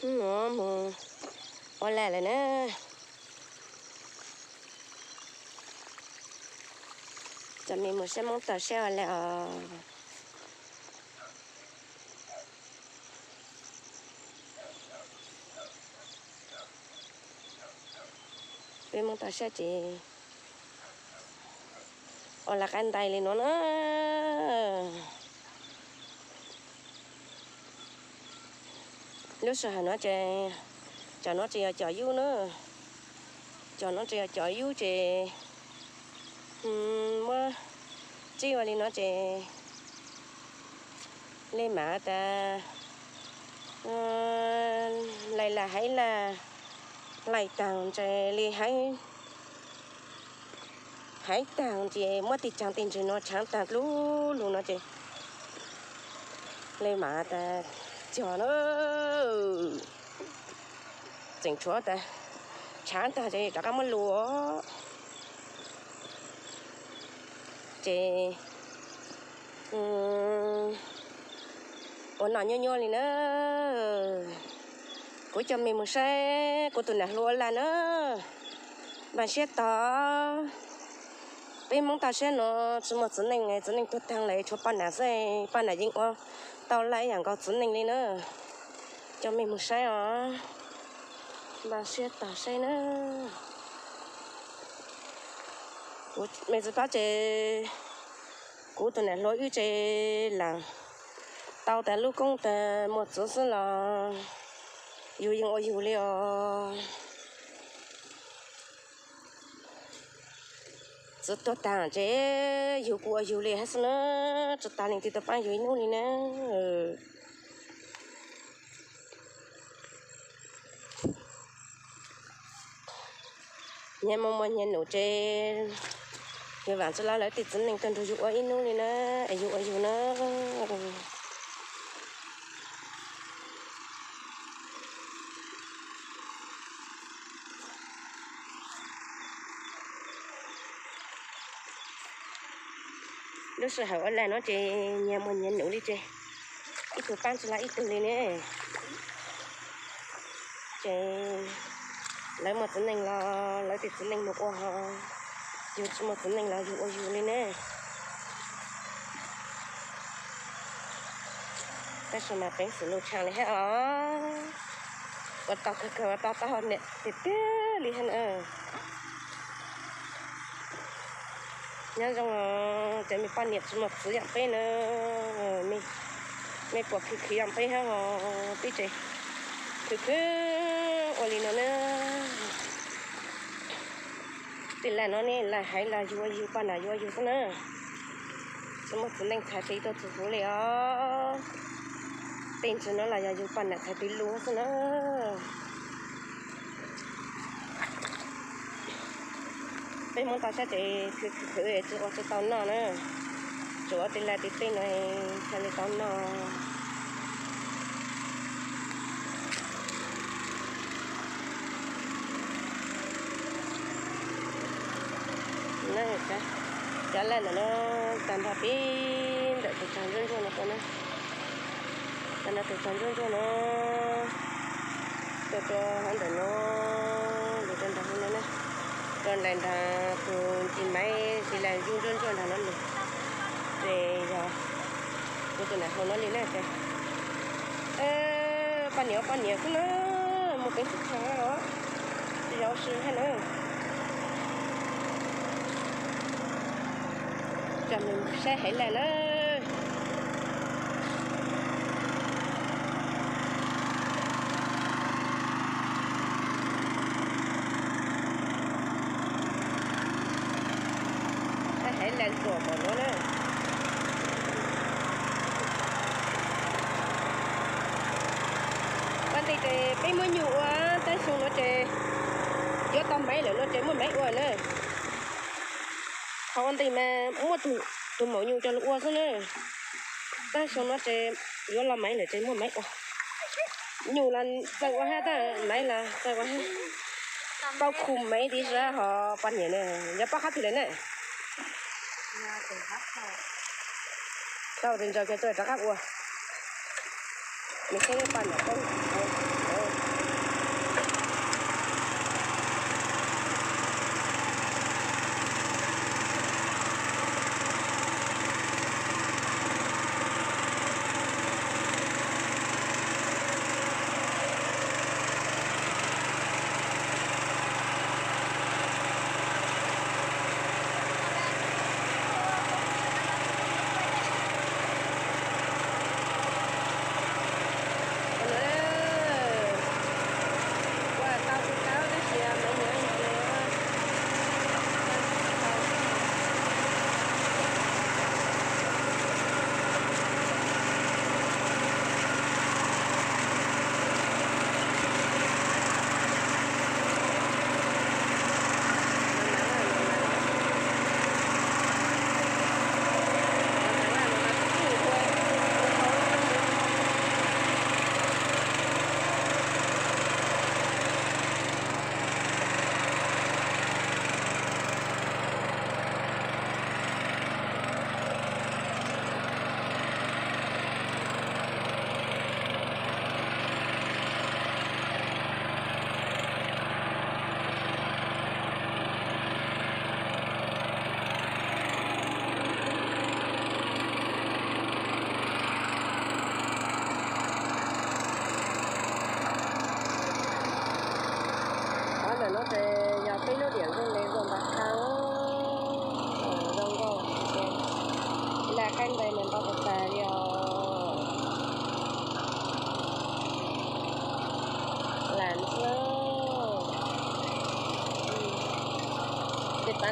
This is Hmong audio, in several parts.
Mus ua lag lawm na. Cov me mus saib Hmoob tog saib ua lag os. Peb Hmoob tog saib ces ua lag qab ntais li no na. Lub sij hawm no ces cov no tseem yog cov yub na. Cov no tseem yog cov yub ces muab tsib ua li no ces li mam tas lais las haib las hlais taag ces li haib, haib taag ces muab tig caag tig ntswg no tshaav taag lub lug no ces li mam tas cog na. Tseem tshuav tas tshaav taag ces rov qab muab lug ces ua no nyuaj nyuaj li na. Kuv coj mej mus saib kuv tus nam hluas ua lag na. Npaj siab tog, peb Hmoob tog siab no tsis muaj txiv neej, txiv neej tuag taag lawm tshuav poj nam xwb, poj nam yeej ua tau laj ib yam nkaus txiv neej li na. Coj mej mus saib os, npaj siab tog saib na. Kuv mej tsi paub ces kuv tus nam hluas wb ces lam tau tas lub koob tas muaj txiv xwb los yug yeej ua yug li os. Txiv tuag taag ces yug kuj ua yug li hab xwb na, tsis tas leej twg tau paab yug ib nub li na. Nyias muaj muaj nyias num ces yug vaam tsi lawv tej txiv neej tuaj nrug yug ua ib nub li na, es yug ua yug na. Lub sij hawm ua lag no ces nyias muaj nyias num li ces ib tug paab tsi lawv ib tug li ne. Ces lawv muaj txiv neej los lawv tej txiv neej mus ua, yug tsi muaj txiv neej los yug ua yug li ne. Tab sis mas peev xwm lug tshaaj li hab os, ua tau kawg kawg ua tau taub hau niam tiag tiag li hab na. Nyob zoo cov mej poj niam tsi muaj txiv yaam peb na, mej puas khwv khwv yaam peb hab os, peb ces khwv khwv ua li no na. Tej lag no ne lag haiv los yug ua yug, poj nam yug ua yug xwb na. Tsi muaj txiv neej txhais tes tuaj txug huv li os. Tej ntsis no los yog yug poj nam txhais tes lug xwb na. Peb Hmoob tog sab ces khwv khwv khwv tsi ua tsi tau noj na. Tsuas ua tej lag tej teb no thiaj li tau noj. Cov lag ntawm no tag nrho peb ntawm tus tsag ntsuab ntsuab no tuaj na. Tag nrho tus tsag ntsuab ntsuab no tuaj rau hauv ntawm no, rau nraag no na, rau nraag tus ntsis maiv ntsis lag ntsuab ntsuab nraag no lug. Ces yog kuv tus nam hluas no li na ces poj niam ua poj niam xwb na, muaj peev xwm tshaj os, tsis yog ua si hab na. Coj mej saib haiv lag na. Saib haiv lag ntsuam npaum no na. Ua ntej ces peb muab nyuj ua, tab xyoo no ces yuav tau maiv lawm no ces muaj maiv ua na. Qhov ua ntej mas muab tus maum nyuj coj lug ua xwb na. Tab xyoo no ces yuav los maiv lawm ces muaj maiv ua. Nyuj los txawj ua hab, tab maiv los txawj ua hab. Tau khu maiv tiv zag hos poj niam na, yog poj qhov twg lawm na. Tau tes ntsaws kiag tuaj rov qab ua. Nws saib poj niam poob,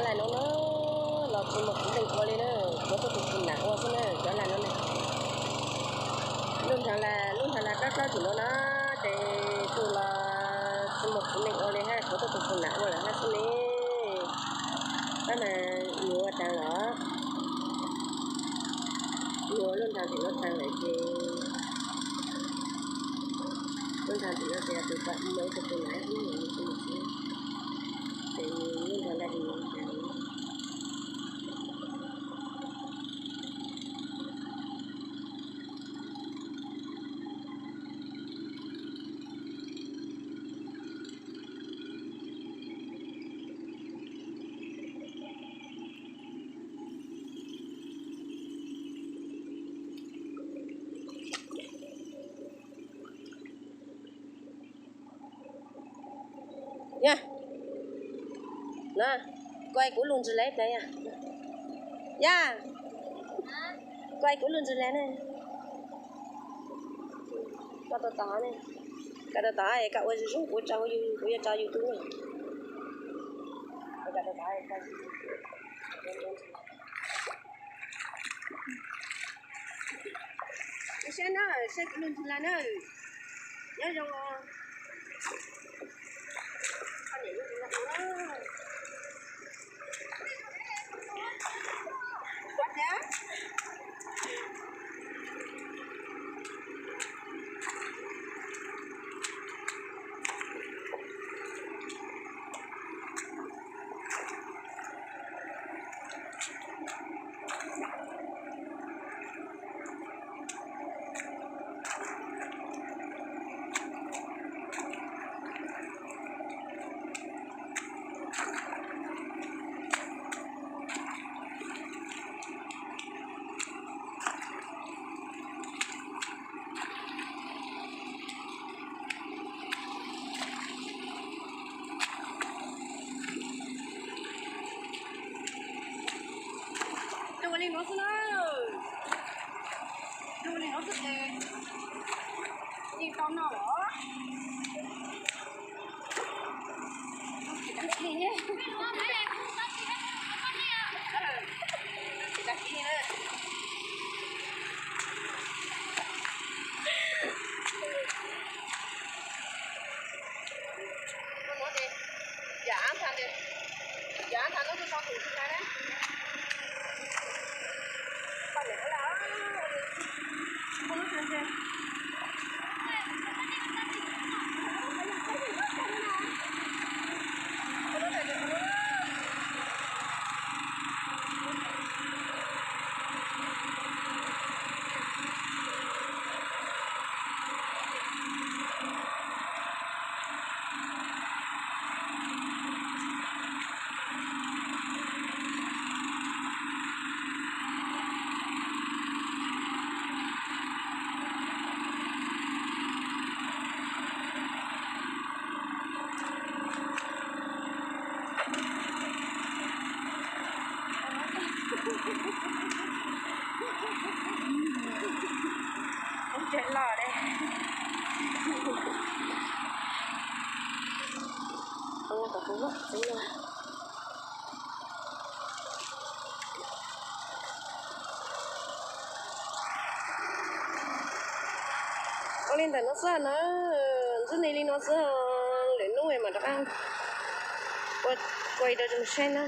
Lais no na, los tsis muaj kuv neeg ua li na, kuv tuaj tus tus nam ua xwb na, cov lais no na. Lub nrag lais, lub nrag lais kab kab tim no na, ces tus los tsis muaj kuv neeg ua li hab, kuv tuaj tus tus nam ua lawm hab xwb ne. Tab mas yuav ua taag los, yuav lub nrag tim no taag lawm ces, lub nrag tim no ces tus tus nam xwb, ces lub nrag lais tim no taag. Yog, na, kuv kuv lug ntsis lawm ib pliag yog. Yog, kuv kuv lug ntsis lawm na. Koj tau tod ne, koj tau tod es koj ua zoo zoo kuv tso, kuv yuav tso YouTube ne. Saib na, saib kuv lug ntsis lawm na. Nyob zoo. Ua li no xwb na. Ua li no xwb ces yeej tau noj los. Ub, tsev loj li. Ua li ntawm no xwb na, ntsib nej li no xwb, lwm hnub mam rov qab ua ib daim rau nej saib na.